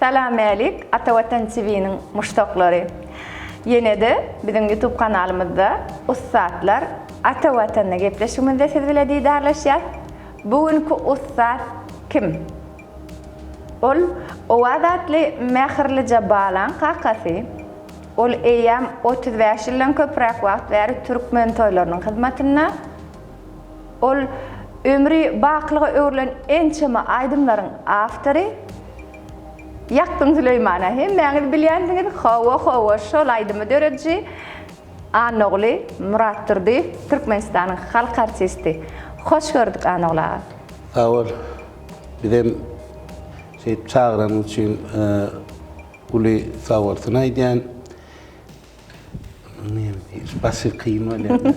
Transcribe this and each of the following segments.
Salam älik, Ata Watan TV-niň muşdaklary. Ýene-de biziň YouTube kanalymyzda Ussatlar Ata Watanda gepleşigimizde siz bile didarlaşýas. Bu günki ussat kim? Ol Owaz atly mähirlije balaň kakasy. Ol eýýäm 35 ýyldan köpräk wagt bäri türkmen toýlarynyň hyzmatynda. Ol ömri bakylyga öwrülen ençeme aýdymlaryň awtory. Ýakdyň Süleýmana hemmäňiz bilýänsiňiz, hawa, hawa, şol aýdymy dörediji Annaguly Myratdurdyýew, Türkmenistanyň halk artisti. Hoş gördük Annaguly aga. Sag bol. Bizem şeýdip çagyranyň üçin uly sagbolsun aýdýan. Başy kyn bolýar.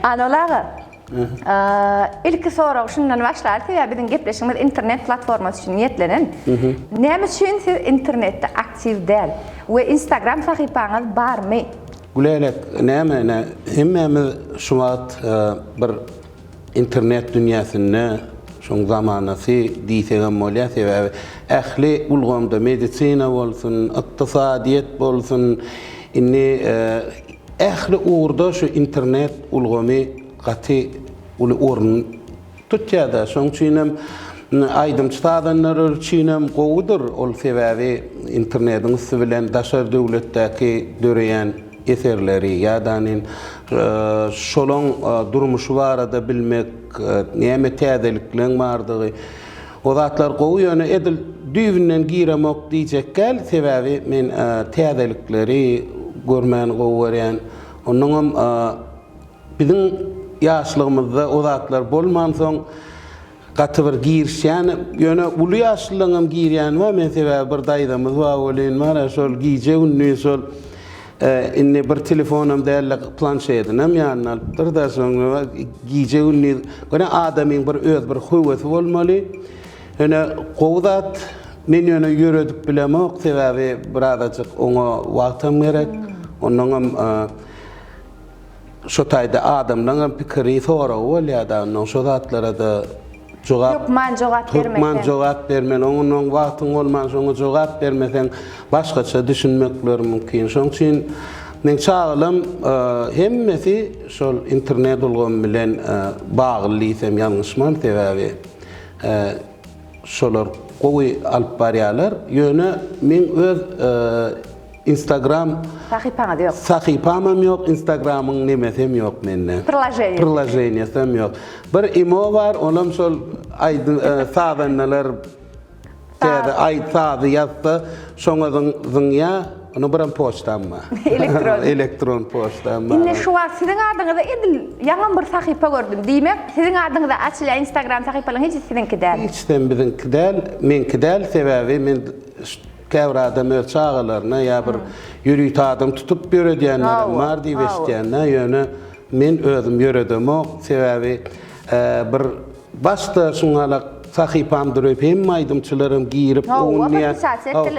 Anol aga, ilki sorag şundan başlaly, sebäbi biziň gepleşigimiz internet platformasy üçin niýetlenen. Näme üçin siz internetde aktiw däl we Instagram sahypaňyz barmy? Gülälek, näme, ine, hemmämiz şu wagt bir Internet dünýäsinde şoň zamanasy diýsegem bolýar, sebäbi ähli ulgamda medisina bolsun, ykdysadyýet bolsun, indi ähli ugurda şu internet ulgamy gaty uly orun tutýar-da. Şoň üçin hem aýdymçy-sazandalar üçin hem gowudyr ol, sebäbi internetiň üsti bilen daşary döwletdäki döreýän eserleri ýa-da şolaň durmuşy barada bilmek, näme täzelikleň bardygy, o zatlar gowy, ýöne edil düýbünden giremok diýjek däl, sebäbi men täzelikleri görmäni gowy görýän. Onnoňam biziň ýaşlygymyzda o zatlar bolmansoň, Gaty bir girişýän, ýöne uly ýaşlylaňam girýäni bar, men sebäbi bir daýzamyz bar welin bar-a şol gije-gündiz şol indi bir telefonam däl-de planşedinem ýanyna alypdyr-da şoň gije-gündiz ýöne adamyň bir öz bir höwesi bolmaly. Ýöne gowy zat, men ýöne ýöredip bilemok, sebäbi birazajyk oňa wagtam gerek. Onnoňam Şo taýda adamlaňam pikiri, soragy bolýar-da, onnoň şo zatlara-da jogap Hökman jogap bermeseň. Hökman jogap bermeli. Oňa wagtyň bolman şoňa jogap bermeseň, başgaça düşünmekleri mümkin. Şoň üçin meň çagalam hemmesi şol internet ulgamy bilen bagly diýsem ýalňyşman, sebäbi şolar gowy alyp barýarlar. Ýöne meň öz Instagram Sahypaňyz ýok. Sahypamam ýok, Instagramyň nemesem ýok mende. Priloženiýasy. Priloženiýasam ýok. Bir imo bar, olam şol aýdym sazandalar täze aý sazy ýazsa, şoňa zyňýa. Onuň birem poçtam bar. Elektron. Elektron poçtam bar. Indi şu wagt siziň adyňyza edil ýaňam bir sahypa gördüm. Diýmek, siziň adyňyza açylýan Instagram sahypalaryň hiçisi siziňki däl. Hiçisem biziňki däl, meňki däl, sebäbi men Käbir adam öz çagalaryna ýa bir ýörite adam tutup ýöredýänlerem bar diýip eşidýän-dä, ýöne men özüm ýöredemok, sebäbi bir başda şuňalak sahypam dörep hemme aýdymçylaram girip owunýar,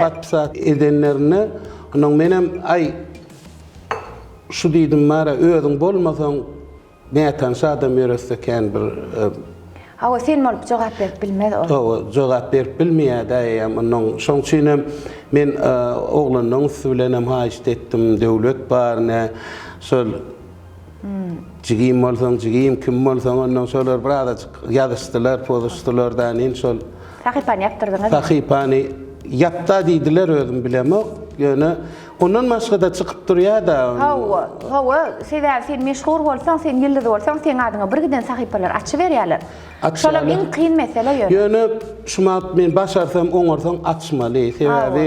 podpisat edenlerinde onnoň menem aý şu diýdim bar-a özüň bolmasaň Nätanyş adam ýöretse kän bir. Hawa sen bolup jogap berip bilmez ol. Hawa jogap berip bilmeýär-dä eýýäm onnoň. Şoň üçinem men oglanlaň üsti bilenem haýyşt etdim, Döwlet bar ine, şol jigim bolsaň jigim, kim bolsaň onnoň şolar birazajyk ýazyşdylar, pozuşdylar-da inin şol. Sahypany ýapdyrdyňyzmy? Sahypany ýapda diýdiler özüm bilemok, ýöne Ondan başga-da çykyp durýa-da. Hawa, hawa, sebäbi sen meşhur bolsaň, sen ýyldyz bolsaň, seň adyňa birgiden sahypalar açyberýärler. Şolam iň kyn mesele ýöne. Ýöne şumat men başarsam, oňarsaň açmaly. Sebäbi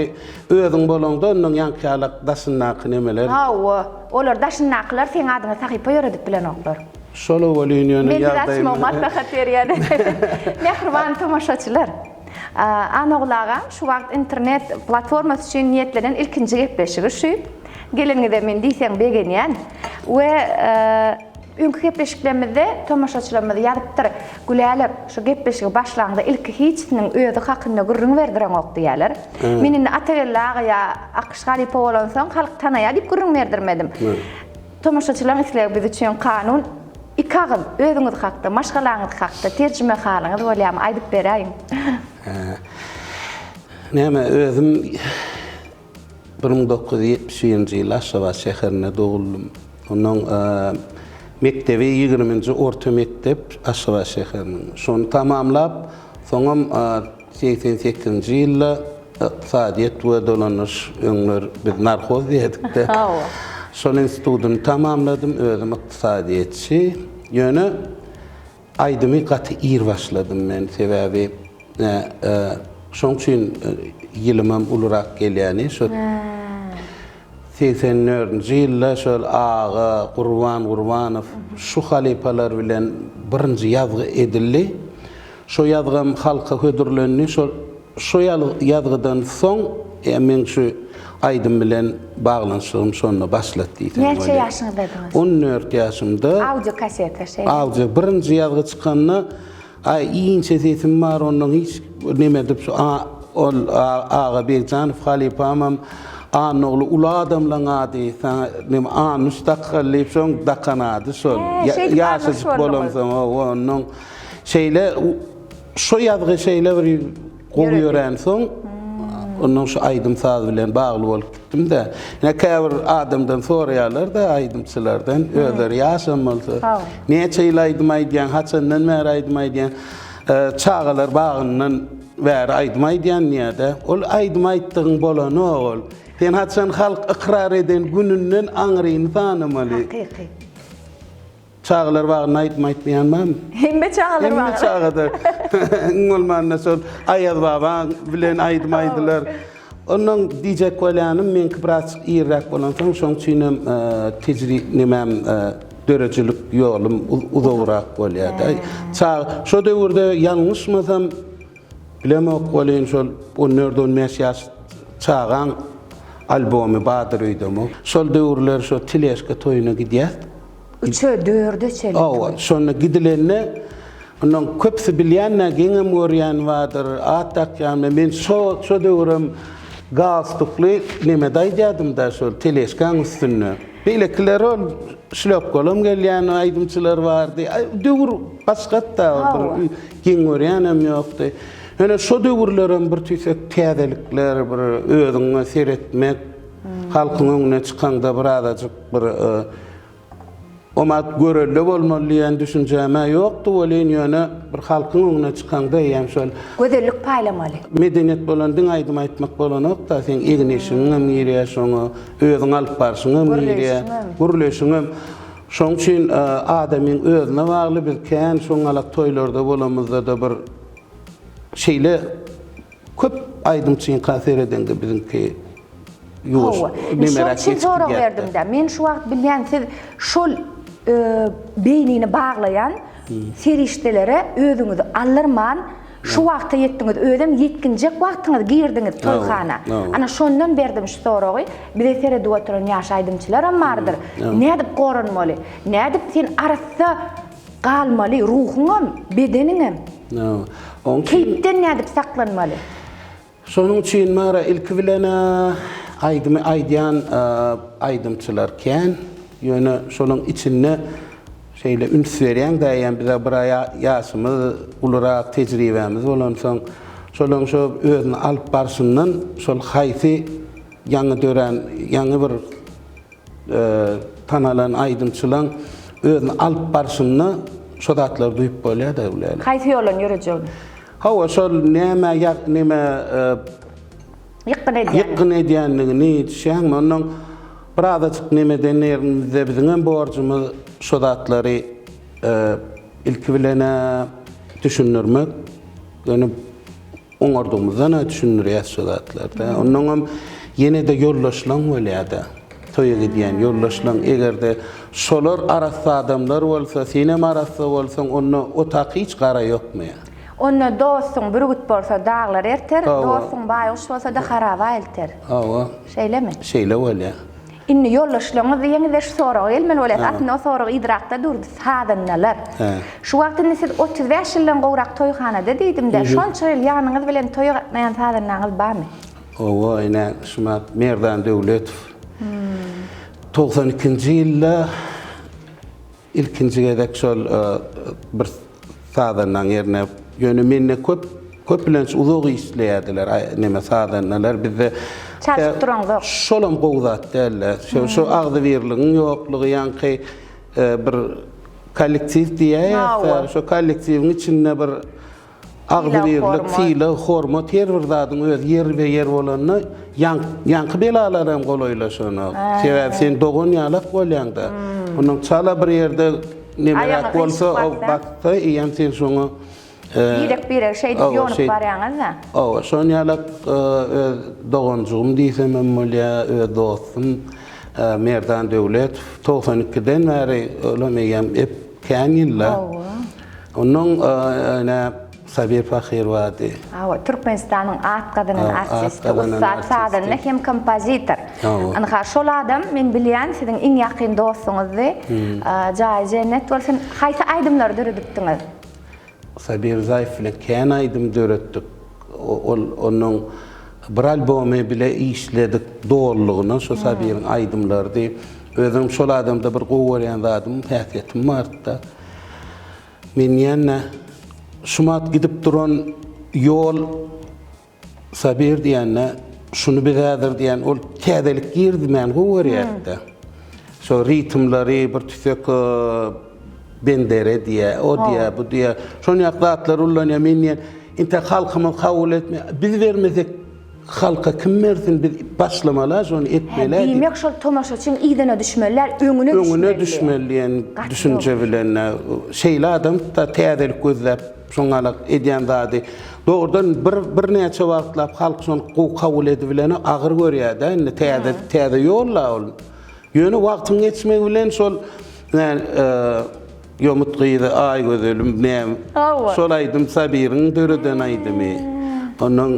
özüň bolaňda ondan ýaňky ýalak daşyndaky nemeler. Hawa, olar daşyndakylar seň adyňa sahypa ýöredip bilenoklar. Şola welin ýöne ýagdaýym. Men size açmagy maslahat berýän. Mähriban tomaşaçylar! Anagul agaň şu wagt internet platformasy üçin niýetlenen ilkinji gepleşigi şu. Geleniňize men diýseň begenýän. We öňki gepleşiklerimizde tomaşaçylarymyz ýazypdyr, Gülälek, şu gepleşigi başlaňda ilki hiçisiniň özi hakynda gürrüň berdireňok diýýärler. Men indi Atageldi aga ýa Akyş halypa bolansoň halk tanaýar diýip gürrüň berdirmedim. Tomaşaçylaryň islegi biz üçin kanun. Iki agyz özüňiz hakda, maşgalaňyz hakda, terjimehalyňyz bolýarmy aýdyp beräýiň. Näme, özüm 1971-nji ýyl Aşgabat şäherinde doguldym. Ondan mekdebi ýigriminji orta mekdep Aşgabat şäheriniň. Şony tamamlap, soňam 88-nji ýylda ykdysadyýet we dolanyş, öňler biz narhoz diýerdik-de. Hawa. Şol institutyny tamamladym, özüm ykdysadyýetçi. Ýöne Aýdymy gaty ir başladym men sebäbi şoň üçin ýylymam ulurak gelýäni şo 84-nji ýylda şol Aga Gurban Gurbanow şu halypalar bilen birinji ýazgy edildi. Şo ýazgam halka hödürlendi. Şol Şo ýazgydan soň meň şu aýdym bilen baglanyşygym şonda başlady diýsem bolýar. Näçe ýaşyňyzdadyňyz? 14 ýaşymda. Audio kaseta şeýle. Audio birinji ýazgy çykanda aý inçe sesim bar ondan hiç neme edip şu ol Aga Begjanow halypamam Annagly uly adamlaň ady saňa neme Annuş dakyl diýip şoň dakan ady şol. Ýaşajyk bolamsoň ondan şeýle Şo ýazgy şeýle bir gowy ýöränsoň, ondan şu aýdym-saz bilen bagly bolup gitdim-de. Ine käbir adamdan soraýarlar-da, aýdymçylardan, özleri ýaşam bolsa, näçe ýyl aýdym aýdýaň, haçandan bäri aýdym aýdýaň? Çagalar bagyndan bäri aýdym aýdýan diýýär-de. Ol aýdym aýtdygyň bolanok ol. Sen haçan halk ykrar eden gününden aňryny sanamaly. Hakyky. Çagalar bagynda aýdym aýtmaýan barmy? Hemme çagalar bagynda. Hemme çagada. Iň bolmanda şol Aýaz baba bilen aýdym aýdylar. Ondan diýjek bolýanym, meňki birazjyk irräk bolansoň, şoň üçin hem tejri nemem döredijilik ýolum uzagrak bolýar-da. Çaga şo döwürde ýalňyşmasam, bilemok welin şol on dört-on bäş ýaş çagaň albomy bardyr öýdemok. Şol döwürler şo teležka toýuna gidýäs. Üçe, dörde çenli toý. Hawa, şonda gidilende, ondan köpüsi bilýän-dä, geňem görýän bardyr, at dakýan. Men şo, şo döwürem galstukly nemede aýdýardym-da, şol teležkaň üstünde. Beýlekiler ol şlýopkalam gelýän aýdymçylar bardy. Döwür başgady-da, bir geň görýänem ýokdy. Ýöne şo döwürlerem bir tüýsek täzelikler, bir özüňe seretmek, halkyň öňüne çykaňda birazajyk bir oňat görelde bolmaly diýen düşünjäm-ä ýokdy welin, ýöne bir halkyň öňüne çykaňda eýýäm şol Gözellik paýlamaly. Medeniýet bolan diňe aýdym aýtmak bolanok-da, seň egin-eşigiňem girýär şoňa, özüňi alyp barşyňam girýär, gürleýşiňem. Şoň üçin adamyň özüne bagly, biz kän şoňňalak toýlarda bolamyzda-da bir şeýle Köp aýdymçyňka seredeňde biziňki ýuwaş Hawa. Indi şoň üçin sorag berdim-dä. Men şu wagt bilýän siz şol beýnini baglaýan serişdelere özüňizi aldyrman şu wagta ýetdiňiz. Özem ýetginjek wagtyňyz girdiňiz toýhana. Ana şondan berdim şu soragy. Bize seredip oturan ýaş aýdymçylaram bardyr. Nädip goranmaly? Nädip sen arassa Galmaly, ruhuňam, bedeniňem. Keýpden nädip saklanmaly? Şonuň üçin mara ilki bilen-ä aýdymy aýdýan aýdymçylar kän. Ýöne şolaň içinde şeýle üns berýäň däýýän bize bir ýaşymyz ulurak, tejribämiz bolansoň, şolaň şo özüni alyp barşyndan şol haýsy ýaňy dörän, ýaňy bir Tanalan aýdymçylaň özüni alyp barşynda şo zatlary duýup bolýar-da Gülälek. Haýsy ýoldan ýörejegini. Hawa, şol nämä ýa neme Ýykgyn edýändigini. Ýykgyn edýändigini düşýäňmi? Onnoň birazajyk nemeden ýerimizde biziňem borjumyz şo zatlary ilki bilen-ä düşündirmek. Ýöne Oňardygymyzdan-a düşündirýäs şo zatlary-da. Onnoňam ýene-de ýoldaşlaň bolýa-da. Toýa gidýän ýoldaşlaň eger-de şolar arassa adamlar bolsa, senem arassa bolsaň, onda o tak hiç gara ýokmaýar. Onda dostuň bürgüt bolsa daglar erter, dostuň baýguş bolsa-da haraba elter. Hawa. Şeýlemi? Şeýle bolýar. Indi ýoldaşlaryňyz diýeňizde şu soraga gelmeli bolýar. Aslynda o sorag yzrakda durdy, sazandalar. Şu wagt indi siz 35 ýyldan gowrak toýhanada diýdim-de, şonça ýyl ýanyňyz bilen toýa gatnaýan sazandaňyz barmy? Hawa, ine, şumat Merdan Döwletow. 92-nji ýylda Ilkinji gezek şol bir sazandaň ýerine, ýöne mende köp. Köplenç uzak işleýärdiler neme sazandalar bizde. Çalşyp duraňzok. Şolam gowy zat däldi. Şo şo agzybirligiň ýoklugy ýaňky bir kollektiw diýäýeris şo kollektiwiň içinde bir Agzybirlik, sylag, hormat her bir zadyň öz ýerbe ýer bolanda ýaňky belalar hem golaýlaşanok. Sebäbi sen dogan ýalak bolýaňda. Ondan çala bir ýerde nemeräk bolsa, o batsa, eýýäm sen şoňa Birek-biregi şeýdip ýonup barýaňyz-da. Hawa, şon ýalak öz doganjygym diýsem hem bolýar, öz dostum Merdan Döwletow 92-den bäri olam eýýäm ep kän ýyllar. Onnoň ine Sabir pahyr bardy. Hawa, Türkmenistanyň at gazanan artisti, ussat sazanda hem kompozitor. Ynha, şol adam, men bilýän, siziň iň ýakyn dostuňyzdy. Jaýy jennet bolsun. Haýsy aýdymlary döredipdiňiz? Sabir Zaýew bilen kän aýdym döretdik. Ol onuň bir albomy bile işledik dolulygyna şo Sabiriň aýdymlarydy. Özüm şol adamda bir gowy görýän zadym, häsiýetim bardy-da. Men diýende, şumat gidip duran ýol Sabir diýende, şuny biz häzir diýen, ol täzelik girizmäni gowy görýärdi-de. Şo ritmleri bir tüsek bendere diýýär, o diýýär, bu diýýär. Şon ýaly zatlary ullanýar. Men diýen, intek halkymyz kabul etmeýär. Biz bermesek Halka kim bersin biz başlamaly şony etmeli diýip. Diýmek şol tomaşaçyň yzyna düşmeli däl öňüne düşmeli. Öňüne düşmeli diýen düşünje bilen şeýle adam da täzelik gözläp şoňalak edýän zady dogrudan bir birnäçe wagtlap halk şony gowy kabul edibileni agyr görýärde indi täze täze ýol-la ol. Ýöne wagtyň geçmegi bilen şol Ýomut gyzy Aýgözelim näme? Hawa. Şol aýdym Sabiriň döreden aýdymy. Ondan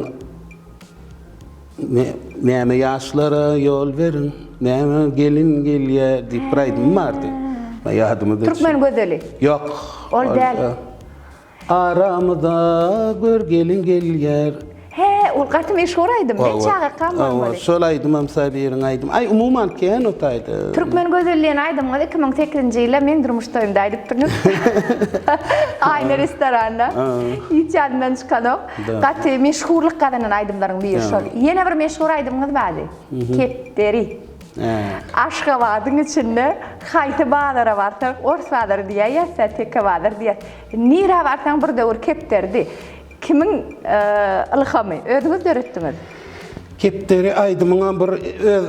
näme ýaşlara ýol beriň, näme gelin gelýär diýip bir aýdym bardy. Ýadyma düşdi. Türkmen gözeli. Ýok. Ol däl. Aramyza gör gelin gelýär. He, ol gaty meşhur aýdym. Men çagakam bolmaly. Şol aýdymam Sabiriň aýdymy. Aý, umuman kän ot aýdym. Türkmen gözeli diýen aýdymyňyzy 2008-nji ýylda meň durmuş toýumda aýdypdyňyz. Aýna restoranda. Hiç ýadymdan çykanok. Gaty meşhurlyk gazanan aýdymlaryň biri şol. Ýene bir meşhur aýdymyňyz bardy. Kepderi. Aşgabadyň içinde haýsy bazara barsaň, ors bazary diýäýýäs-dä, teke bazary diýýäs. Nirä barsaň bir döwür kepderidi. Kimiň ylhamy? Özüňiz döretdiňiz. Kepderi aýdymyňam bir öz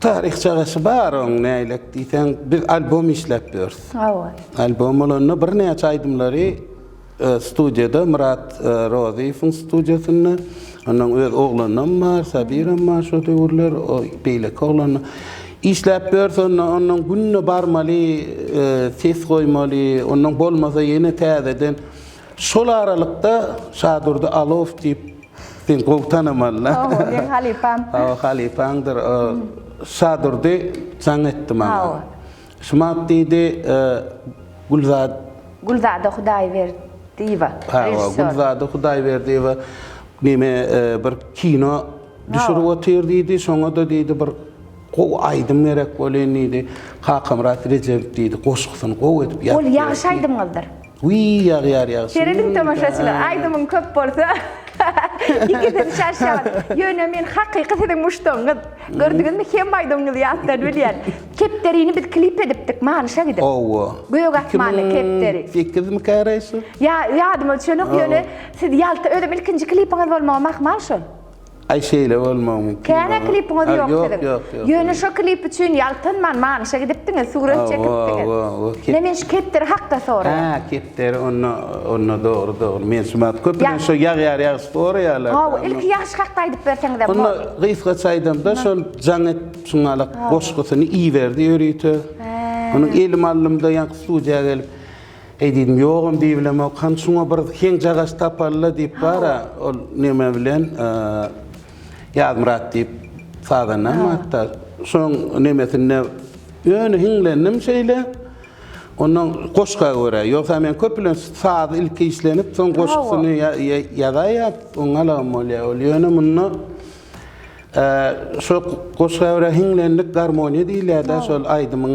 taryhçagasy bar oň näýlek diýseň biz albom işläp ýörüs. Hawa. Albom bolanda birnäçe aýdymlary studiýada Myrat Rozyýewiň studiýasynda ondan öz oglanam bar Sabiram bar şo döwürler o beýleki oglanlar işläp ýörüs onda ondan günde barmaly ses goýmaly ondan bolmasa ýene täzeden Şol aralykda Şadurdy Alow diýip, sen gowy tanamaly-la. Hawa, meň halypam. Hawa, halypaňdyr. Şadurdy jaň etdi maňa. Hawa. Şumat diýdi, Gülzada. Gülzada Hudaýberdiýewa, Hawa, Gülzada Hudaýberdiýewa neme bir kino düşürip otyr diýdi, şoňa-da diýdi bir gowy aýdym gerek bolýan diýdi. Kakamyrat Rejebow diýdi, goşgusyny gowy edip ýazyp Ol ýagşy aýdymyňyzdyr. Wiý ýagýar ýagşy. Serediň tomaşaçylar aýdymyň köp bolsa ikisini çaşýaňyz. Ýöne men hakyky siziň muşdagyňyz. Gördüňizmi hemme aýdymyňyzy ýatdan bilýän. Kepderini biz klip edipdik Manyşa gidip. Hawa. Gök asmanly kepderi. 2008-mikä reýsi? Ýa ýadyma düşenok ýöne siz Ýalta özem ilkinji klipiňiz bolmagam ahmal şol. Aý şeýle bolmagy mümkin. Känä klipiňiz ýok siziň. Ýok, ýok. Ýöne şo klip üçin ýaltanman Manyşa gidipdiňiz, surat çekipdiňiz. Hawa, hawa. Ine men şu kepderi hakda soraýan. Hä, kepderi onda onda dogry, dogry. Men şu wagt köplenç şo ýagýar ýagyş soraýarlar. Hawa, ilki ýagyş hakda aýdyp berseňizem bor. Onda gysgaça aýdamda şol jaň et şuňalak goşgusyny iberdi ýörite. Onuň elim aldymda ýaňky studiýa gelip Eý diýdim, ýogam diýibilemok, hany şuňa bir heňjagaş tapaly-la diýip bar-a, ol neme bilen, Ýazmyrat diýip sazandam hatda, şoň nemesinde ýöne hiňlendim şeýle, ondan goşga görä, ýogsa men köplenç saz ilki işlenip, soň goşgusyny ýazaýýas, oňňalagam bolýar ol, ýöne munda Şo goşga görä hiňlendik garmoniýa diýilýär-dä, şol aýdymyň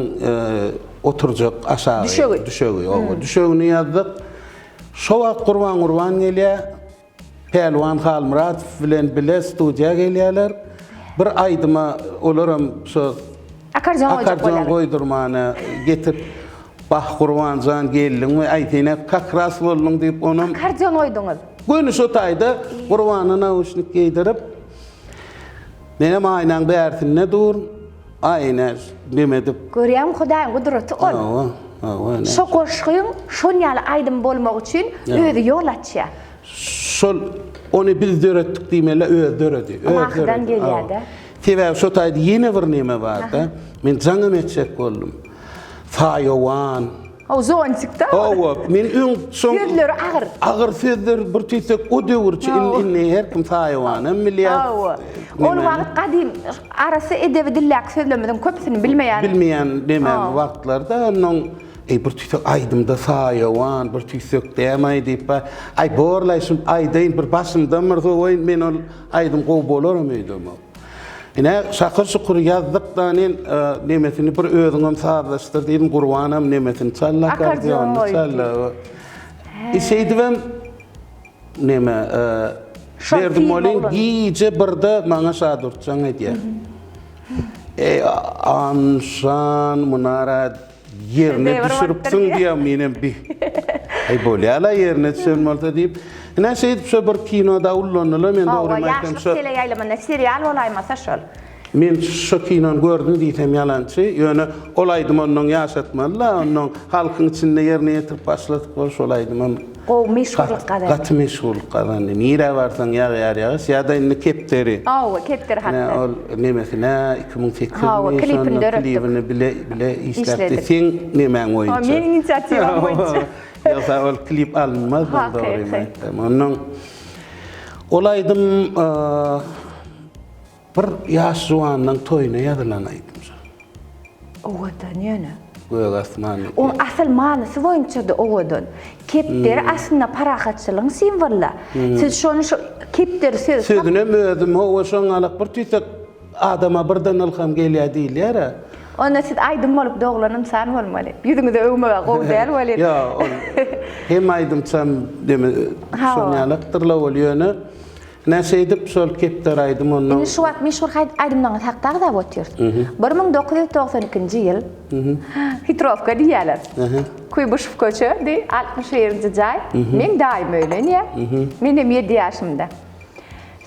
oturjak aşagy. Düşegi. Düşegi, oba. Düşegini ýazdyk. Şo wagt Gurban Gurban gelýär. Pälwan Halmyradow bilen bile studiýa gelýärler. Bir aýdyma olaram şo Akkordeon goýjak Akkordeon bolýarlar. goýdurmana getirip, Bah Gurbanjan geldiňmi, aý sen-ä kak ras bolduň diýip onam. Akkordeon goýduňyz. Göni şo taýda Gurbana nauşnik geýdirip, menem aýnaň bärsinde dur, aýna neme edip. Görýäňmi Hudaýyň gudraty ol. Hawa, hawa ine. Şo goşgyň şon ýaly aýdym bolmagy üçin özi ýol açýar. Şol ony biz döretdik diýmeli, özi döredi. Ylahydan gelýär-dä. Sebäbi şo taýda ýene bir neme bar-da. Men jaňam etjek boldum. Saýawan. Hawa, zontik-da. Hawa, men öň şoň Sözleri agyr. Agyr sözler bir tüýsek o döwürçe indi indi her kim saýawanam bilýär. Hawa. Ol wagt gadym arasy edebi dildäki sözlerimiziň köpüsini bilmeýän. Bilmeýän nemämiz wagtlarda onnoň Eý bir tüýsek aýdymda saýawan, bir tüýsek dämaý diýip ba, aý borlaý şun aýdaýyn bir başymdan bir sowaýyn men ol aýdym gowy bolaram öýdemok. Ine şakyr-şukur ýazdyk da men nemesini bir özüňem sazlaşdyr diýdim Gurbanam nemesini çaldy akkordeonyny çaldy. E şeýdibem neme Berdi Molin gije birde maňa Şadurt jaň edýär. Eý Anşan Munara Ýerine düşüripsiň diýýär, menem bi. Aý bolýa-la ýerine düşen bolsa diýip. Ine şeýdip şo bir kinoda ullandylar, men dogrymy aýtsam şo. Hawa, Ýaşlyk teleýaýlymynda serial bolaýmasa şol. Men şo kinony gördüm diýsem ýalançy, ýöne ol aýdym onnoň ýaşatmaly-la, onnoň halkyň içinde ýerine ýetirip başladyk bol şol aýdymam. Gowy meşhurlyk gazandy. Gaty meşhurlyk gazandy. Nirä barsaň ýagýar ýagyş ýa-da indi kepderi. Hawa, kepderi hakda. Ine ol nemesine 2008 Hawa, mi klipini şonda döretdik. klibini bile bile işläpdi. Işledik. Seň nemäň boýunça. Hawa, meniň inisiatiwam boýunça. Ýogsa ol klip alynmaz, men dogrymy aýtsam. Onnoň ol aýdym Bir ýaş juwanlaň toýuna ýazylan aýdym şol. Owadan ýöne. Gök asman. Oň asyl manysy boýunça-da owadan. Kepderi aslynda parahatçylygyň simwoly-da. Siz şony şo kepderi sözi tap. Sözünem özüm hawa şoňalak bir tüýsek adama birden ylham gelýär diýilýär-ä. Onda siz aýdym bolup doglan ynsan bolmaly. Ýüzüňize öwmeg-ä gowy däl welin. Ýok, ol hem aýdymçam deme şonýalakdyr-la ol ýöne Ine şeýdip şol kepderi aýdym ondan. Indi şu wagt meşhur aýdymlaryňyz hakda agzap otyrys. 1992-nji ýyl Hitrowka diýýärler. Kuýbyşew köçe di, 61-nji jaý. Meň daýym öýlenýär. Menem ýedi ýaşymda.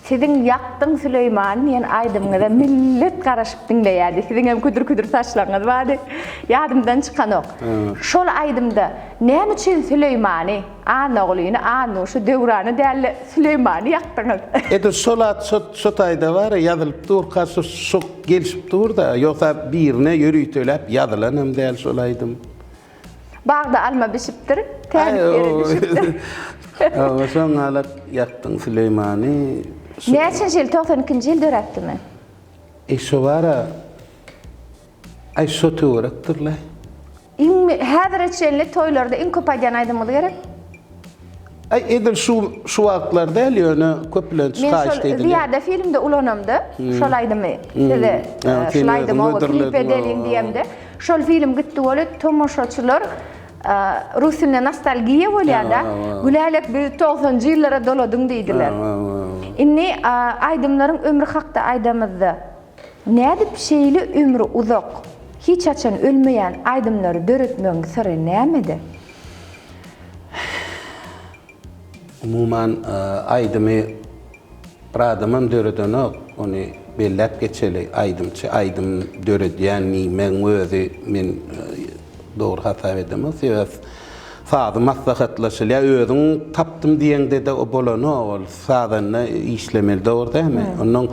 Siziň Ýakdyň Süleýmany diýen aýdymyňyza millet garaşyp diňleýärdi. Siziňem küdür-küdür saçlaryňyz bardy. Ýadymdan çykanok. Şol aýdymda näme üçin Süleýmany Annagulyny, Annuşy, Döwrany däl-de, Süleýmany ýakdyňyz. Edil şol at şo şo taýda bar-a, ýazylyp durka şo şo gelşip dur-da, ýogsa birine ýöriteläp ýazylanam däl şol aýdym. Bagda alma bişipdir, tälik ýere düşüpdir. Hawa, şoň galak ýakdyň Süleýmany. Näçinji ýyl, 92-nji ýyl döräpdimi? Eý, şo bar-a, aý şo töwerekdir-le. Iň häzire çenli toýlarda iň köp aýdýan aýdymyňyz gerek? Aý edil şu şu wagtlar däl ýöne köplenç Men haýyşt şol edilýär. Zyýada filmde ulanamda şol aýdymy size şul aýdymy oba klip edeliň diýemde şol film gitdi weli tomaşaçylar rus dilinde nostalgiýa bolýada Gülälek bizi togsanjy ýyllara doladyň diýdiler. Indi aýdymlaryň ömri hakda aýdamyzda Nädip şeýle ömri uzak, hiç haçan ölmeýän aýdymlary döretmegiň syry nämede? Umuman, aýdymy bir adamam döredenok, ony belläp geçeli, aýdymçy aýdym döredýän diýmegiň özi men dogry hasap edemok, sebäbi sazy maslahatlaşylýar, özüň tapdym diýeňde-de o bolanok, ol sazanda işlemeli dogry dälmi? Onnoň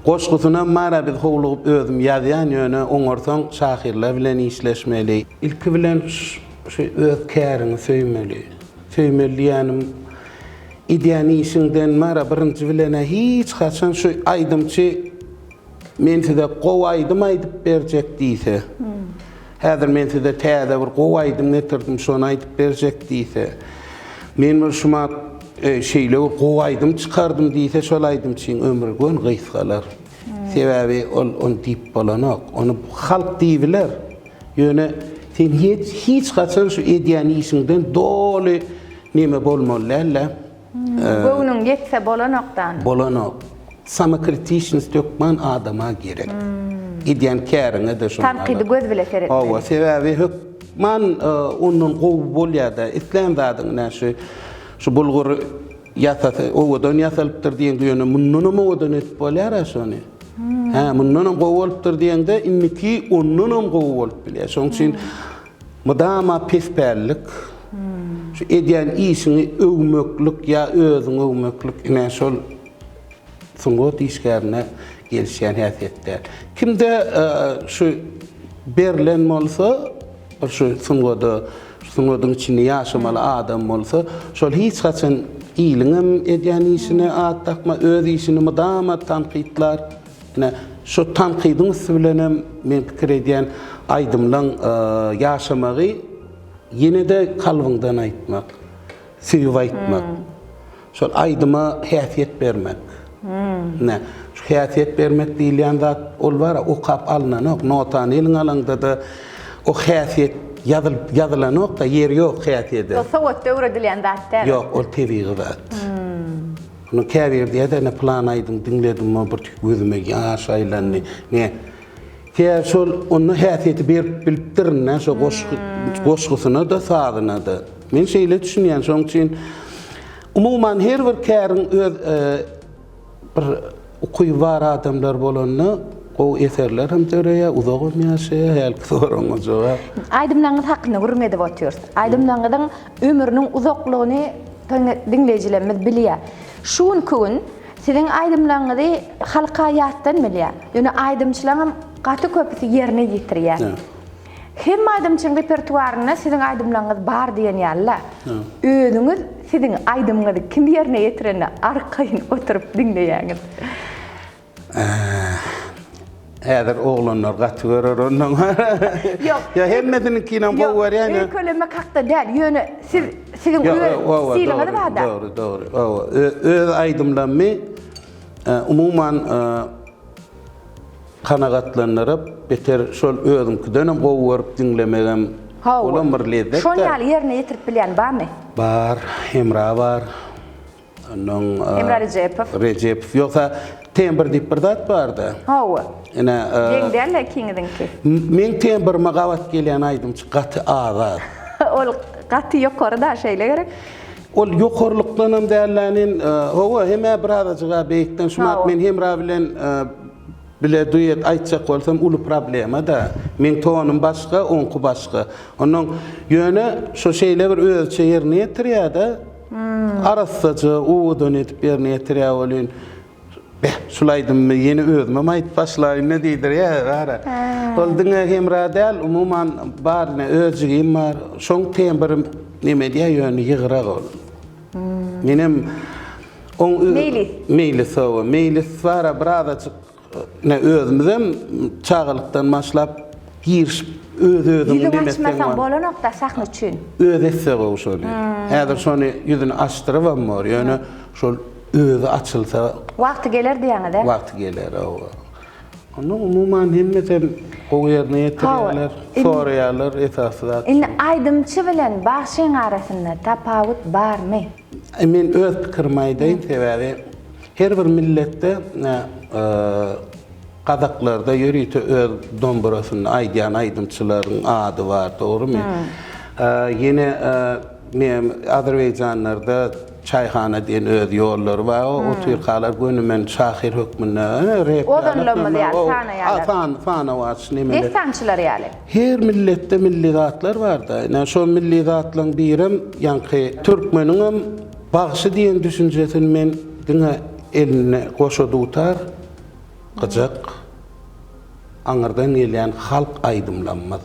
goşgusynam bar-a biz howlugyp özüm ýazýan, ýöne oňarsaň şahyrlar bilen işleşmeli. Ilki bilen şu öz käriňi söýmeli. Söýmeli diýýänim, edýän işiňden bar-a birinji bilen-ä hiç haçan şu aýdymçy Men size gowy aýdym aýdyp berjek diýse, häzir men size täze bir gowy aýdym getirdim, şony aýdyp berjek diýse, men bir şumat şeýle bir gowy aýdym çykardym diýse, şol aýdymçyň ömri göni gysgalar. Sebäbi ol ony diýip bolanok. Ony halk diýibiler. Ýöne sen hiç haçan şu edýän işiňden doly neme bolmaly däl-de. Göwnüň ýetse bolanok-da. Bolanok. Samokritiçnost hökman adama gerek. Edýän käriňe-de şonda. Tankydy göz bile seretmeli. Hawa, sebäbi hökman ondan gowy bolýar-da. Islän zadyň ine şu şu bulgur ýasasy owadan ýasalypdyr diýeňde ýöne mundanam owadan edip bolýar-a şony. Hä, mundanam gowy bolupdyr diýeňde indiki ondanam gowy bolup bilýär. Şonuň üçin mydama pespällik, şu edýän işiňi öwmeklik ýa özüňi öwmeklik ine şol sungat işgärine gelişýän häsiýet däl. Kimde şu berlen bolsa, bir şu sungada, şu sungatyň içinde ýaşamaly adam bolsa, şol hiç haçan iliňem edýän işine at dakmaz, öz işini mydama tankytlar. Ine, şu tankydyň üsti bilenem men pikir edýän, aýdymlaň ýaşamagy ýene-de kalbyňdan aýtmak, söýüp aýtmak. Şol aýdyma häsiýet bermek. Ine, şu häsiýet bermek diýilýän zat, ol bar-a, okap alnanok. Notany eliňe alaňda-da, o häsiýet ýazylyp, ýazylanok-da, ýeri ýok häsiýede. Ol sowatda öwredilýän zat däl. Ýok, ol tebigy zat. Ony käbiri diýýär-de, ine, pylan aýdym diňledim, bir tüýs gözüme ýaş aýlandy. Ne? Sebäbi şol onda häsiýeti berip bilipdirin-dä, şo goşgy, goşgusyna-da, sazyna-da. Men şeýle düşünýän, şonuň üçin umuman her bir käriň öz bir ukyby bar adamlar bolanda gowy eserler hem döreýär, uzagam ýaşaýar, hälki soragyňa jogap. Aýdymlaryňyz hakynda gürrüň edip otyrys. Aýdymlaryňyzyň ömrüniň uzaklygyny diňleýjilerimiz bilýär. Şu günki gün Siziň aýdymlaryňyzy halka ýatdan bilýär. Ýöne aýdymçylaňam gaty köpüsi ýerine ýetirýär. Hemme aýdymçyň repertuarynda siziň aýdymlaryňyz bar diýen ýaly-la. Özüňiz siziň aýdymyňyzy kim ýerine ýetirende arkaýyn oturyp diňleýäňiz. Häzir oglanlar gaty görer ondan. Ýok. Ýa hemmesiniňkinem gowy görýän. Ýok, öýkelemek hakda däl. Ýöne siz siziň öz stiliňiz bar-da. Dogry, dogry. Hawa, öz aýdymlarymy umuman kanagatlandyryp, beter şol özüňkidenem gowy görüp diňlemegem olam bir lezzet-dä. Şol ýaly ýerine ýetirip bilýän barmy? Bar, Hemra bar. Ondan Emra Rejepow. Rejepow. Ýogsa tembr diýip bir zat bardy. Hawa. Ine, Deň däl-le ikiňiziňki. Meň tembrime gabat gelýän aýdymçy gaty az-az. Ol gaty ýokary-da, şeýle gerek? Ol ýokarlykdanam däl-länin, hawa, hem-ä birazajyg-a beýikden. Şumat men Hemra bilen Bile duet aýtjak bolsam uly problema-da. Meň tonym başga, oňky başga. Onnoň ýöne şo şeýle bir özüçe ýerine ýetirýär-de. Arassaja, owadan edip ýerine ýetirýär welin, Beh, şul aýdymymy ýene özümem aýdyp başlaýyn-da diýdirýär ara. Ol diňe Hemra däl, umuman bar ine öz jigim bar. Şoň tembri neme edýär ýöne ýygrak ol. Menem oň Meýlis. Meýlis hawa. Meýlis bara birazajyk ne özümizem çagalykdan başlap girişip öz özüňi Ýüzüňi neme etseň açmasaň bar. bolanokda sahna üçin. Özi etse gowy şony. Häzir şony ýüzüni açdyrybam bor. Ýöne şol özi açylsa Wagty geler diýýäňiz-ä? Wagty geler hawa. Onda umuman hemmesem gowy ýerine ýetirýärler, soraýarlar esasy zat. Indi aýdymçy bilen bagşyň arasynda tapawut barmy? Men öz pikirimi aýdaýyn, sebäbi her bir milletde gazaklarda ýörite öz domburasynda aýdýan aýdymçylaryň ady bar, dogrymy? Ýene Nem azerbaýjanlarda çaýhana diýen öz ýollary bar, otyrkalar gönümen şahyr hökmünde rep Ozanlarymyz ýaly sanaýarlar. San, sanawaç nemeler. Dessançylar ýaly. Her milletde milli zatlar bar-da. Ine şo milli zatlaryň birem ýaňky türkmeniňem bagşy diýen düşünjesini men diňe elinde goşa dutar, gyjak, aňyrdan gelýän halk aýdymlamyz.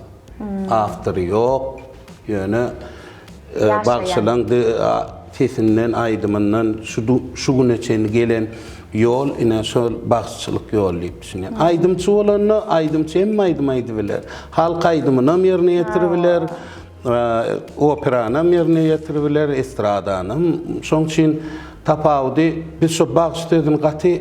Awtory ýok, ýöne bagşylaň sesinden, aýdymyndan şu güne çenli gelen ýol ine şol bagşyçylyk ýoly diýip düşünýän. Aýdymçy bolanda aýdymçy hemme aýdym aýdybiler. Halk aýdymynam ýerine ýetiribiler, operanam ýerine ýetiribiler, estradanam. Şoň üçin tapawudy biz şo bagşy sözüni gaty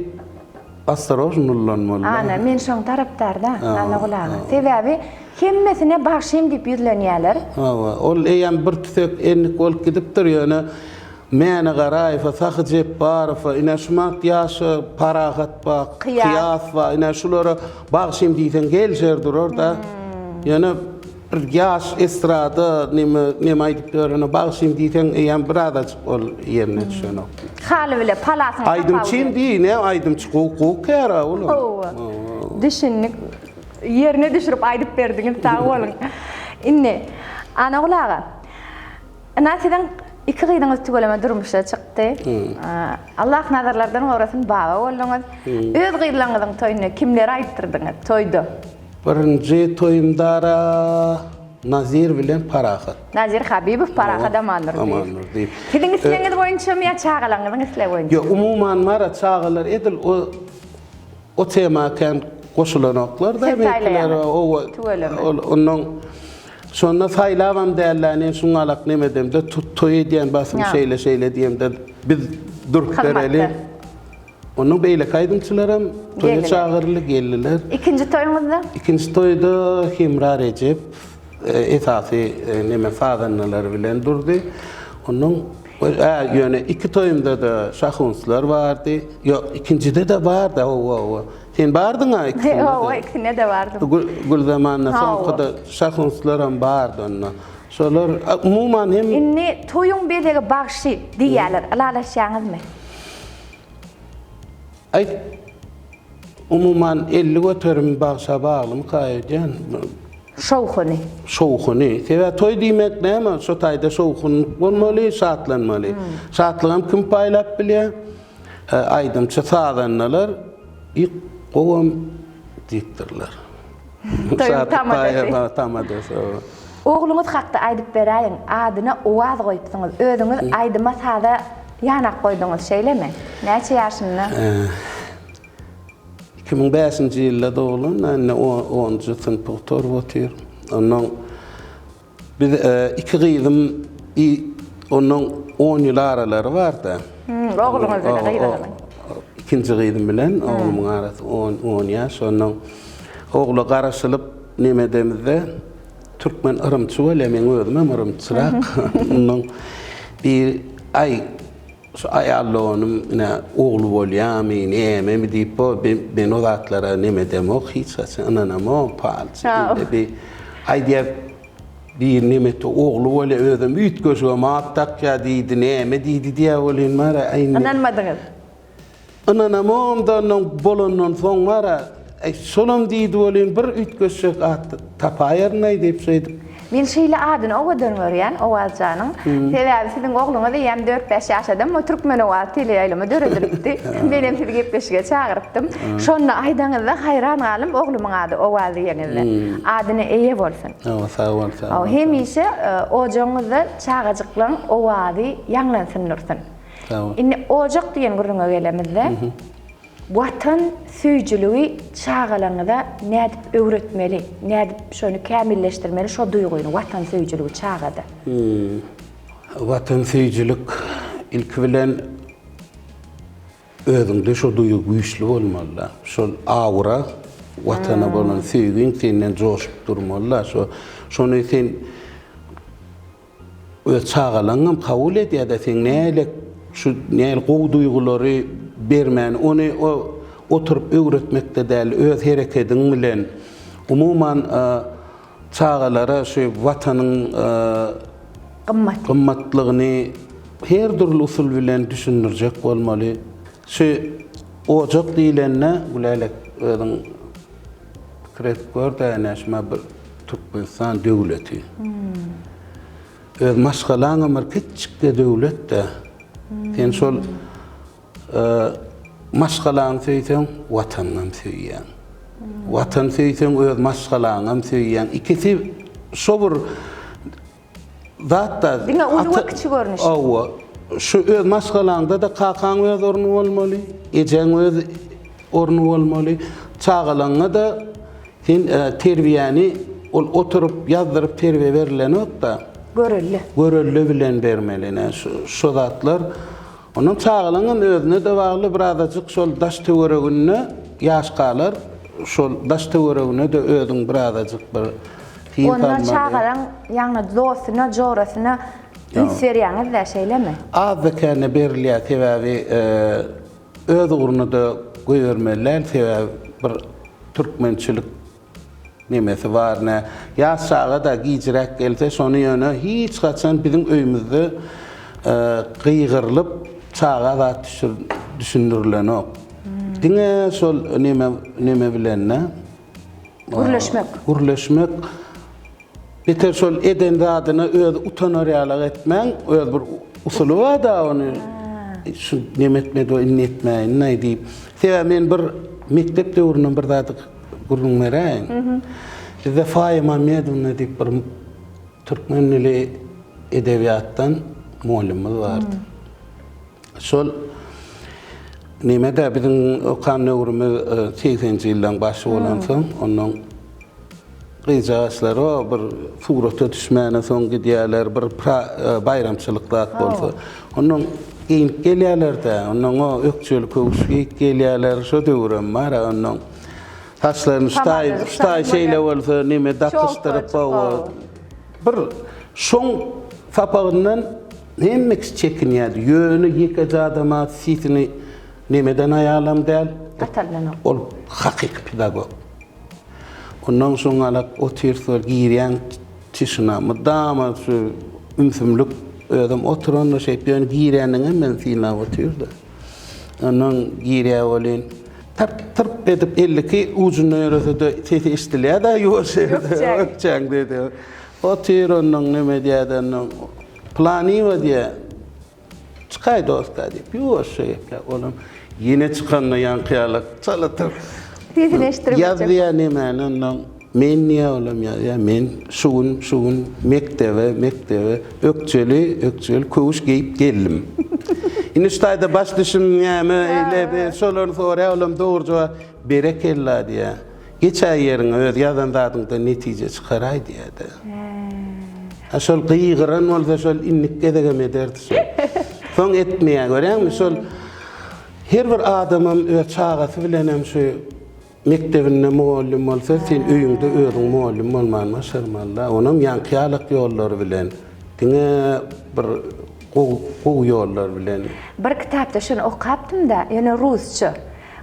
Ostorojny ullanmaly. Ana, men şoň tarapdarda, Annagul aga. Sebäbi hemmesine bagşym diýip ýüzlenýäler. Hawa, ol eýýäm bir tüfek endik bolup gidipdir, ýöne. Mäne Garaýewe, Sahy Jepbarowa, ine şumat ýaşa Parahat bar, Kyýas bar, ine şulara bagşym diýseň gelşer durar-da. Ýöne bir ýaş estrada neme neme aýdyp ýörene bagşym diýseň eýýäm birazajyk ol ýerine düşenok. Haly bile palasyň tapawudy. Aýdymçym diý, ne aýdymçy gowy gowy kär-ä ol. Hawa. Düşündik. Ýerine düşürip aýdyp berdiňiz, sag boluň. Indi Anagul aga, Ynha siziň iki gyzyňyz tüweleme durmuşa çykdy. Allah nazarlardan gorasyn baba bolduňyz. Öz gyzlaryňyzyň toýunda kimleri aýtdyrdyňyz toýda? Birinji toýumdara Nazir bilen Parahat. Nazir Habibow, Parahat Amandurdyýew. Amandurdyýew. Siziň islegiňiz boýunçamy ýa çagalaryňyzyň islegi boýunça? Ýok, umuman bara çagalar edil o O tema kän goşulanoklar da Siz saýlaýaňyz. Owa. Tüweleme. Ol ondan şonda saýlabam dälä men şuňalak nemedemde toý edýän basym şeýle şeýle diýemde biz durup bereli. Ondan beýleki aýdymçylaram toýa çagyryldy, geldiler. Ikinji toýuňyzda? Ikinji toýda Hemra Rejep esasy neme sazandalary bilen durdy. Ondan Hä, ýöne iki toýumda-da şahunslar bardy. Ýok, ikinjide-de bardy, hawa, hawa. Sen bardyň-a ikisinde-de? Hawa, ikisinde-de bardym. Gülzamanda soňkuda şahunslaram bardy onda. Şolar, umuman hem. Indi toýuň bezegi bagşy diýýärler, ylalaşýaňyzmy? Aý, umuman 50% bagşa baglymyka öýdýän. Şowhuny. Şowhuny. Sebäbi toý diýmek näme? Şo taýda şowhun bolmaly, şatlanmaly. Şatlygam kim paýlap bilýär? Aýdymçy, sazandalar i gowam diýipdirler. Toýuň tamadasy. Tamadasy. Ogluňyz hakda aýdyp beräýiň, adyna Owaz goýupsyňyz. Özüňiz aýdyma-saza ýanak goýduňyz, şeýlemi? Näçe ýaşynda? 2005-nji ýylda doglan, indi onunjy synpy gutaryp otyr. Ondan biz iki gyzym ondan on ýyl aralary bar-da. Ogluňyz bilen gyzyňyzyň. Ikinji gyzym bilen oglumyň arasy on ýaş. Ondan ogla garaşylyp neme edemizde türkmen yrymçy bolýar, meň özümem yrymçyrak. Ondan bir aý Şu aýal doganym ine ogly bolýamy, nämemi diýip bo men o zatlara neme edemok, hiç haçan ynanamok, palçy diýdi. Bir aýdýar bir neme etdi, ogly bolýar, özem üýtgeşigem at dakýar diýdi, näme diýdi diýýär welin bar-a indi. Ynanmadyňyz. Ynanamogam-da ondan bolandan soň bar-a, Äý, şolam diýdi welin bir üýtgeşjek at tapaýaryn-aý diýip şeýdip. Men şeýle adyny owadan görýän, Owazjanyň. Sebäbi siziň ogluňyz eýýäm dört-bäş ýaşadam o Türkmen owazy teleýaýlymy döredilipdi. Menem sizi gepleşige çagyrypdym. Şonda aýdaňyzda haýran galdym, oglumyň ady Owaz diýeniňizde. Adyna eýe bolsun. Hawa, sag bol, sag bol. Hemişe ojagyňyzda çagajyklaň owazy ýaňlansyn dursun. Sag bol. Indi ojak diýen gürrüňe gelemizde, Watan söýüjiligi çagalaryňyza nädip öwretmeli, nädip şony kämilleşdirmeli şo duýgyny, watan söýüjiligi çagada? Watan söýüjilik ilki bilen özüňde şo duýgy güýçli bolmalyda. Şol aura, watana bolan söýgiň senden joşup durmalyda. Şo şony sen Öz çagalaňam kabul edýärde seň nähili şu nähili gowy duýgulary bermäni ony o oturyp öwretmekde däl öz herekediň bilen umuman çagalara şu watanyň Gymmaty. gymmatlygyny her dürli usul bilen düşündirjek bolmaly. Şu ojak diýlende Gülälek özüň pikir edip gör-dä ine şuma bir Türkmenistan döwleti. Öz maşgalaňam bir kiçjikde döwlet-de. Sen şol maşgalaňy söýseň, Watanyňam söýýäň. Watany söýseň, öz maşgalaňam söýýäň. Ikisi şo bir Zatda. Diňe uly we kiçi görnüşde. Hawa. Şu öz maşgalaňda-da kakaň öz orny bolmaly, ejeň öz orny bolmaly. Çagalaňa-da sen terbiýäni ol oturyp ýazdyryp terbiýe berilenok-da. Görelde. Görelde bilen bermeli. Ine şu zatlar. Ondan çagalaňam özüne-de bagly birazajyk şol daş töwereginde ýaşkalar şol daş töweregine-de özüň birazajyk bir syn Onda salmaly. çagalaň ýagny dostuna, jorasyna. Üns berýäňiz-dä, şeýlemi? Azda-kände berilýär, sebäbi öz ugruna-da goýbermeli däl, sebäbi bir türkmençilik nemesi bar, nä ýaş çaga-da gijräk gelse, şony ýöne hiç haçan biziň öýümizde gygyrylyp çaga zat düşündirilenok. Diňe şol neme neme bilen-de. Gürleşmek. Gürleşmek. Beter şol eden zadyna özi utanar ýalak etmäň, öz bir usuly bar-da ony şu neme etmedi o indi etmäýin-aý diýip. Sebäbi men bir mekdep döwründen bir zady gürrüň beräýin. Bizde Faýa Mammedowna diýip bir türkmen dili edebiýatdan mugallymymyz bardy. Şol neme-de biziň okan döwrümiz segseninji ýyllaryň başy bolansoň, onnoň gyzjagaçlar o bir surata düşmäne soň gidýärler, bir baýramçylyk zat bolsa. Onnoň geýnip gelýärler-dä, onnoň o ökjeli köwüş geýip gelýärler, şo döwürem bar-a onnoň. Saçlaryny ştaý, ştaý şeýle bolsa neme dakyşdyryp, bir şoň sapagyndan Hemme kişi çekinýärdi. Ýöne ýekeje adama sesini nemeden aýalam däl. Gataldanok. Ol hakyky pedagog. Ondan soň alak otyrsa girýäň tişina mydama şu ümsümlik özem oturanda şeýdip ýöne girýändiňem meni synlap otyrdy. Ondan girýär welin tyrp tyrp edip 52 ujunda ýörese-de sesi eşidilýär-dä ýuwaş ýerde. Ökjäň dedi. Otyr ondan neme edýär-de ondan Planyňa diýýär, Çykaý dost-a diýip, ýuwaşja gepläp, olam ýene çykanda ýaňky ýaly çalatyr. Sesini eşitdirip Ýaz diýýär nemäni ondan, men diýýär, olam ýazýar, men şu gün, şu gün mekdebe, mekdebe ökjeli, ökjeli köwüş geýip geldim. Indi şu taýda baş düşüm näme, eýle, beýle, şolary soraýar, olam dogry jogap, Berekella diýýär. Geçäý ýeriňe öz ýazan zadyňdan netije çykaraý diýýärdi. Ha şol gygyran bolsa şol indik gezegem ederdi şol. Soň etmeýär görýäňmi şol her bir adamam öz çagasy bilenem şu mekdebinde mugallym bolsa sen öýüňde özüň mugallym bolmany başarmalyda. Onam ýaňky ýalak ýollary bilen diňe bir gowy gowy ýollar bilen. Bir kitapda şony okapdym-da, ýöne rusça.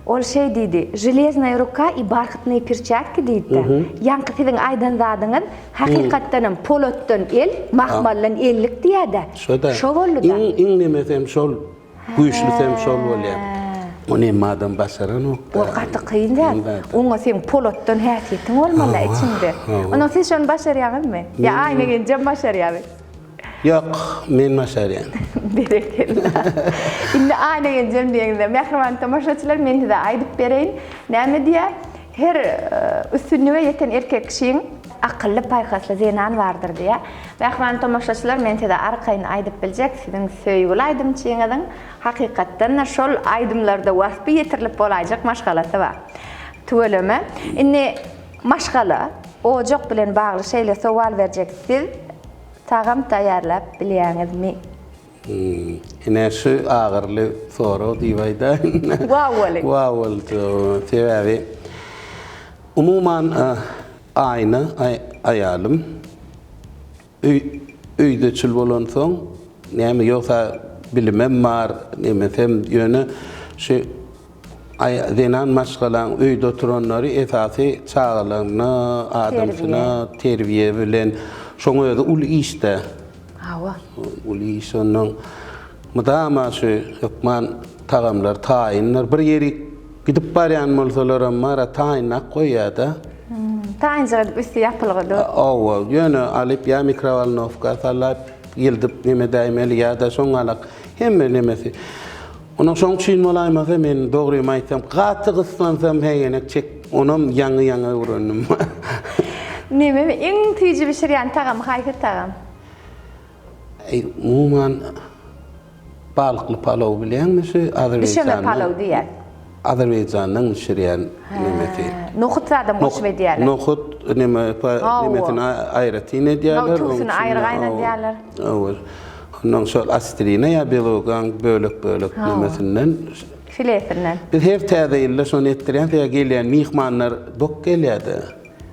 Ol şeý diýdi, Železnaýa ruka i barhatnyýe perçatki diýdi-de. Ýaňky siziň aýdan zadyňyz, hakykatdanam, polatdan el, mahmaldan ellik diýýä-dä. Şo-da. Şo boldy-da. Iň, iň nemesem şol, güýçlüsem şol bolýar. Ony hemme adam başaranok-da. Ol gaty kyn zat. Oňa seň polatdan häsiýetiň bolmaly-da içiňde. Onnoň siz şony başarýaňyzmy? Ýa Aýna genjem başarýarmy? Ýok, men başarýan. Berekella. Indi Aýna geljem diýeňizde, mähriban tomaşaçylar, men size aýdyp bereýin. Näme diýýär? Her üstünlige ýeten erkek kişiň akylly, paýhasly zenan bardyr diýýär. Mähriban tomaşaçylar, men size arkaýyn aýdyp biljek, siziň söýgüli aýdymçyňyzyň hakykatdan-da şol aýdymlarda waspy ýetirilip bolaýjak maşgalasy bar. Tüweleme. Indi maşgala, ojak bilen bagly şeýle sowal berjek, siz Tagam taýýarlap bilýäňizmi? Ine şu agyrly sorag diýip aýdaýyn. Wawwaly. Wawwaly sebäbi umuman Aýna aýalym öý öýdeçil bolansoň näme ýogsa bilimem bar nemesem ýöne şu Aý, zenan maşgalaň öýde oturanlary esasy çagalaryna, adamsyna terbiýe bilen, şoň özi uly iş-dä. Hawa. Uly iş onnoň mydama şu hökman tagamlar taýyndyr. Bir ýerik gidip barýan bolsalaram bar-a taýynlap goýýar-da. Taýynjyk edip üsti ýapylgy dur. Hawa, ýöne alyp ýa mikrowolnowka sallap ýyldyp neme edäýmeli ýa-da şoňňalak hemme nemesi. Onam şoň üçin bolaýmasa men dogrymy aýtsam gaty gyssansam hegenek çek onam ýaňy ýaňy öwrendim. Neme iň süýji bişirýän tagam haýsy tagam? Eý umuman balykly palow bilýäňmi şu Azerbaýjanda. Düşeme palow diýýär. Azerbaýjandan bişirýän nemesi. Nohut zadam goşup edýärler. Nohut neme nemesini aýratyn edýärler. Nohutyny aýry gaýnadýarlar. Hawa. Ondan şol astrina ýa belugaň bölek-bölek nemesinden. Filesinden. Biz her täze ýylda şony etdirýän, sebäbi gelýän myhmanlar dok gelýär-de.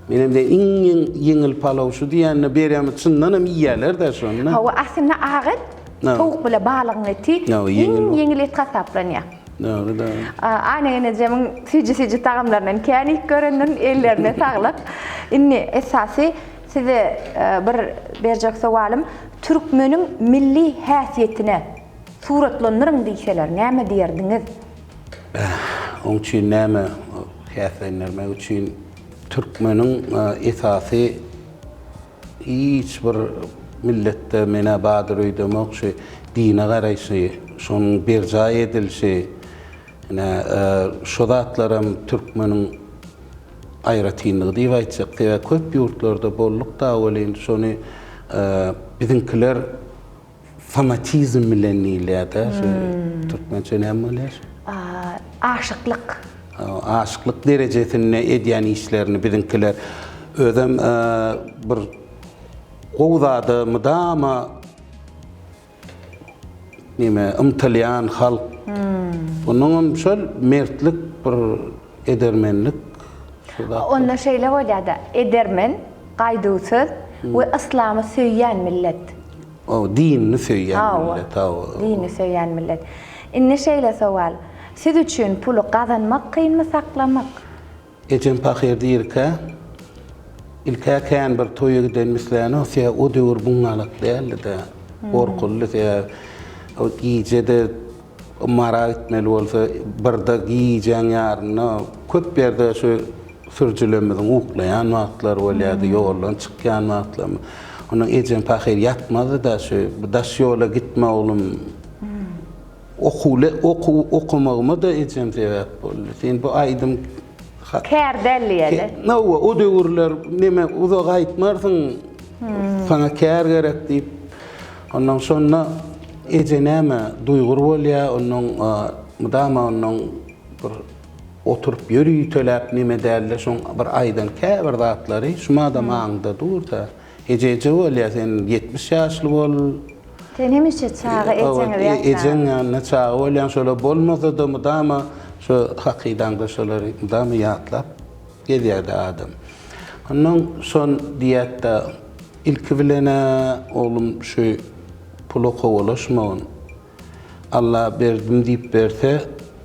Menem diýen iň ýeňil palaw şu diýende berýän çyndanam iýýärler-dä şony. Hawa, aslynda ak et, towuk bile balygyň eti iň ýeňil et hasaplanýar. Dogry, dogry. Aýna enejemiň süýji-süýji tagamlaryndan kän iýip görendim, ellerine saglyk. Indi esasy size bir berjek sowalym, türkmeniň milli häsiýetine suratlandyryň diýseler, näme diýerdiňiz? Oň üçin näme häsiýetlendirmek üçin türkmeniň esasy hiç bir milletde menä bardyr öýdemok şu dine garaýşy, şonuň berjaý edilişi, ine şo zatlaram türkmeniň aýratynlygy diýip aýtjak. Sebäbi köp ýurtlarda bolduk-da welin şony biziňkiler Fanatizm bilen diýilýär-dä, şu türkmençe näme bolýar? Aşyklyk. Aşyklyk derejesinde edýän işlerini biziňkiler özem bir gowy zada mydama neme ymtylýan halk. Onuňam şol mertlik bir edermenlik şu zatlar. Onda şeýle bolýar-da, edermen, gaýduwsyz we yslamy söýýän millet. Hawa, dinini söýýän millet, hawa. Dinini söýýän millet. Indi şeýle sowal, siz üçin puly gazanmak kynmy, saklamak? Ejem pahyr dirikä, ilk-ä kän bir toýa gidenimi islänok, sebäbi o döwür buňňalak däldi-de, gorkuldy, sebäbi o gije-de Mara gitmeli bolsa, birde gijäň ýarynda köp ýerde şu sürüjilerimiziň uklaýan wagtlary bolýardy, ýoldan çykýan wagtlarymyz. Ondan ejem pahyr ýatmazdy-da şu daş ýola gitme oglum. Okuwly okuw okamagyma-da ejem sebäp boldy. Sen bu aýdym Kär däl diýýärdi. Hawa, o döwürler neme uzaga aýtmarsyň. Saňa kär gerek diýip. Ondan şonda eje näme duýgur bolýar, ondan mydama ondan bir oturyp ýöriteläp neme dälde şoň bir aýdan käbir zatlary şumadam aňda dur-da. Eje eje bolýar, sen 70 ýaşly bol. Sen hemişe çaga ejeňi ýatlaň. Ejeň ýanynda çaga bolýaň, şolar bolmasa-da mydama şo hakydaňda şolary mydama ýatlap gezýär-de adam. Ondan şon diýýär-de, ilki bilen-ä oglum şu pula kowalaşmagyn. Alla berdim diýip berse,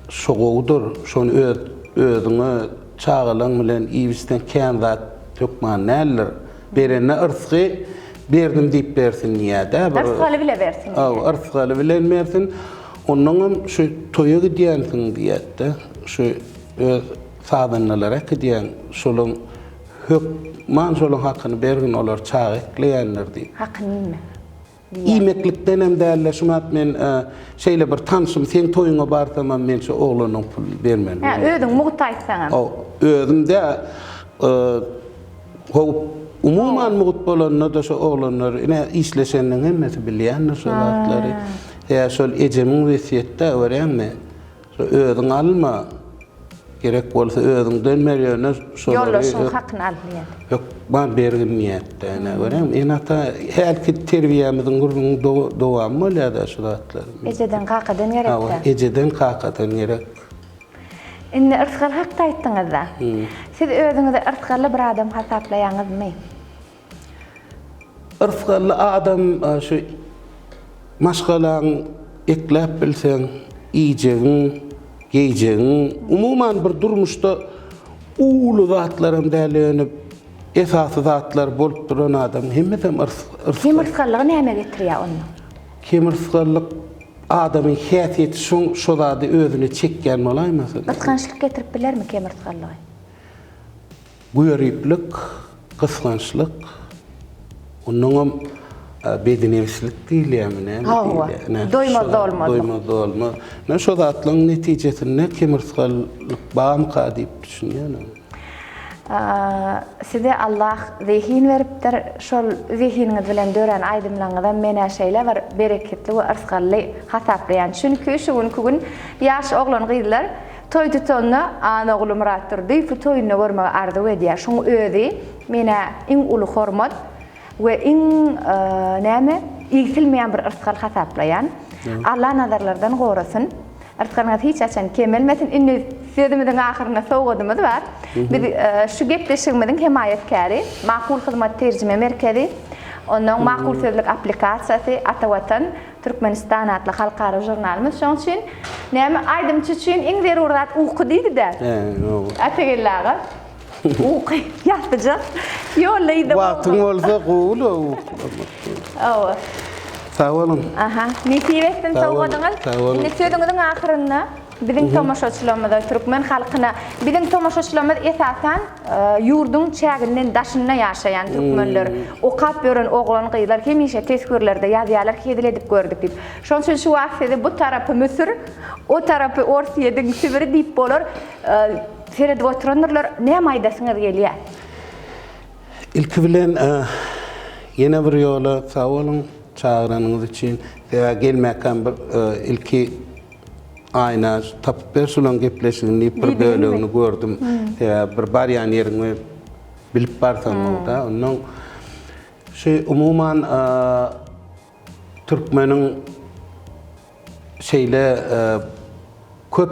şo gowudyr. Şony öz özüňe, çagalaň bilen iýip-içseň kän zat hökman däldir. Berende yrsgy berdim diýip bersin diýýär-dä. Yrsgaly bile bersin diýýär. Hawa, yrsgaly bilen bersin. Onnoňam şu toýa gidýänsiň diýýär-de, şu öz sazandalary äkidýäň, şolaň hökman şolaň hakyny bergin, olar çaga ekleýändir diýip. Hakyny iýme. Iýmeklikdenem dälde şumat men şeýle bir tanşym seň toýuňa barsamam men şu oglanyň puluny bermeli Hä özüň mugt aýtsaňam. Haw özüm dä how umuman mugt bolanda-da şu oglanlar ine işleşenleň hemmesi bilýändir şo zatlary. Hä şol ejemiň wesýetdä görýäňmi? Şo özüň alma. Gerek bolsa özüňden ber ýöne şolary Ýoldaşyň hakyny al diýýär. Hökman bergin diýýär-de. Ine görýäňmi, ene-ata hälki terbiýämiziň gürrüňiň dowamy bolýar-da şu zatlar. Ejeden, kakadan gerek-dä. Hawa, ejeden, kakadan gerek. Indi yrsgal hakda aýtdyňyz-da. Siz özüňizi yrsgally bir adam hasaplaýaňyzmy? Yrsgally adam şu maşgalaň ekläp bilseň, iýjegiň, geýjegiň, umuman bir durmuşda uly zatlaram däl ýöne esasy zatlar bolup duran adam hemmesem yrsgal. Kemyrsgallygy näme getirýär onda? Kemyrsgallyk adamyň häsiýeti şoň şo zady özüne çekýän bolaýmasyn? Gysgançlyk getirip bilermi kemyrsgallygy? Göriplik, gysgançlyk, onnoňam bedinebislik diýilýärmi näme diýilýär? Hawa, doýmaz-dolmazlyk. Doýmaz-dolmaz. Ine şo zatlaryň netijesinde kemyrsgalyk barmyka diýip düşünýän. Size Allah zehin beripdir. Şol zehiniňiz bilen dörän aýdymlaryňyzam men-ä şeýle bir bereketli we yrsgally hasaplaýan. Çünki şu günki gün ýaş oglan-gyzlar Toý tutanda Annaguly Myratdurdyýewi toýunda görmegi arzuw edýär. Şuň özi menä iň uly hormat we iň näme egsilmeýän bir yrsgal hasaplaýan. Alla nazarlardan gorasyn. Yrsgalyňyz hiç haçan kemelmesin. Indi. Sözümiziň ahyrynda sowgadymyz bar. Biz şu gepleşigimiziň hemaýatkäri Makul Hyzmat terjime merkezi, onnoň Makul Sözlük applikasiýasy, Ata Watan, Türkmenistan atly halkara žurnalymyz. Şonuň üçin näme aýdymçy üçin iň zerur zat uky diýdi-dä. Atageldi aga. Uky, ýatyjak. Ýolda yzda Wagtyň bolsa gowy-la uklamak. Hawa. Sag boluň. Aha, nesip etsin sowgadyňyz. Indi sözüňiziň ahyrynda biziň tomaşaçylarymyza, türkmen halkyna, biziň tomaşaçylarymyz esasan ýurduň çäginden daşynda ýaşaýan türkmenler, okap ýören oglan-gyzlar hemişe teswirlerde ýazýarlar hezil edip gördük diýip. Şonuň üçin şu wagt sizi bu tarapy Müsür, o tarapy Orsýediň Sibiri diýip bolar. Seredip oturandyrlar, näme aýdasyňyz gelýär? Ilki bilen ýene bir ýola sag boluň çagyranyňyz üçin. Sebäbi gelmäkäm bir ilki Aýna tapyp ber şulaň gepleşigini diýip bir bölegini gördüm. Sebäbi bir barýan ýeriňi bilip barsaň gowy-da. Onnoň şu umuman türkmeniň Şeýle köp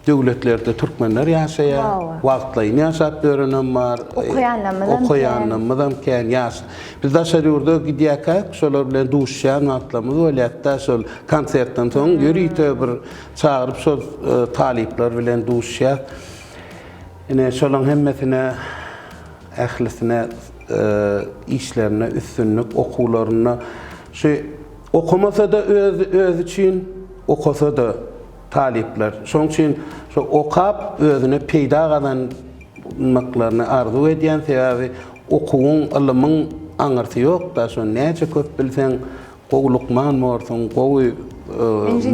döwletlerde türkmenler ýaşaýar. Wagtlaýyn ýaşap ýörenem bar. Okaýanlarymyzam kän. Okaýanlarymyzam kän. Ýaş. Biz daşary ýurda gidýärkäk, şolar bilen duşuşýan wagtlarymyz bolýar-da, şol konsertden soň ýörite bir çagyryp şol talyplar bilen duşuşýas. Ine, şolaryň hemmesine ählisine işlerinde üstünlik, okuwlarynda şu Okamasa-da öz özi üçin, okasa-da talyplar. Şonuň üçin şo okap özüne peýda gazanmaklaryny arzuw edýän, sebäbi okuwyň, ylymyň aňyrsy ýok-da, şony näçe köp bilseň, gowy lukman borsuň, gowy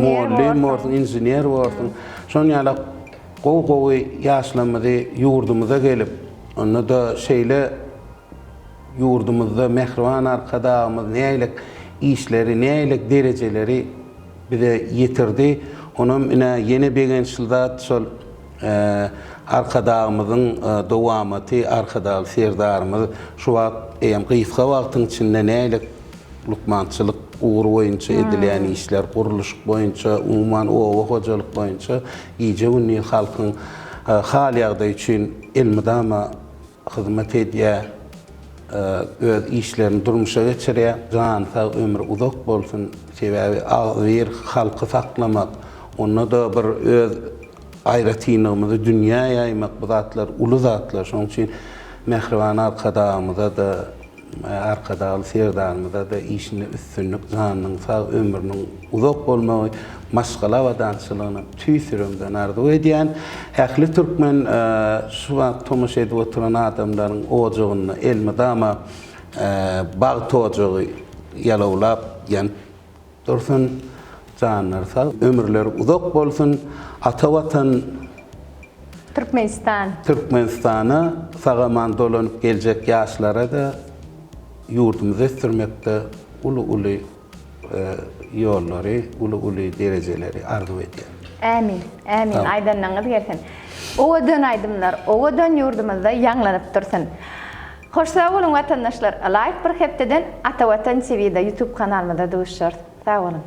mugallym borsuň, inžener borsuň. Şonuň ýaly gowy-gowy ýaşlarymyzy ýurdumyza gelip, onda-da şeýle Ýurdumyzda mähriban Arkadagymyz nähili işleri, nähili derejeleri bize ýetirdi. Onam ine ýene begençli zat şol Arkadagymyzyň dowamaty Arkadagly Serdarymyz şu wagt eýýäm gysga wagtyň içinde nähili lukmançylyk ugry boýunça edilýän işler, gurluşyk boýunça, umuman oba hojalyk boýunça gije-gündiz halkyň hal-ýagdaýy üçin elmydama hyzmat edýär, öz işlerini durmuşa geçirýär. Jany sag, ömri uzak bolsun. Sebäbi agzybir halky saklamak, onda-da bir öz aýratynlygymyzy dünýä ýaýmak bu zatlar uly zatlar. Şonuň üçin mähriban Arkadagymyza-da, Arkadagly Serdarymyza-da işinde üstünlik, janynyň sag, ömrüniň uzak bolmagy, maşgala abadançylygyny tüýs ýüregimden arzuw edýän. Ähli türkmen şu wagt tomaşa edip oturan adamlaryň ojagynda elmydama bagt ojagy ýalawlap ýanyp dursun. Janlary sag, ömürleri uzak bolsun. Ata Watan Türkmenistan. Türkmenistana sag-aman dolanyp geljek ýaşlara-da ýurdumyzy ösdürmekde uly-uly ýollary, uly-uly derejeleri arzuw edýän. Ämin, ämin, aýdanyňyz gelsin. Owadan aýdymlar owadan ýurdumyzda ýaňlanyp dursun. Hoş sag boluň watandaşlar, ylaýyk bir hepdeden Ata Watan TV-de YouTube kanalymyzda duşuşarys. Sag boluň.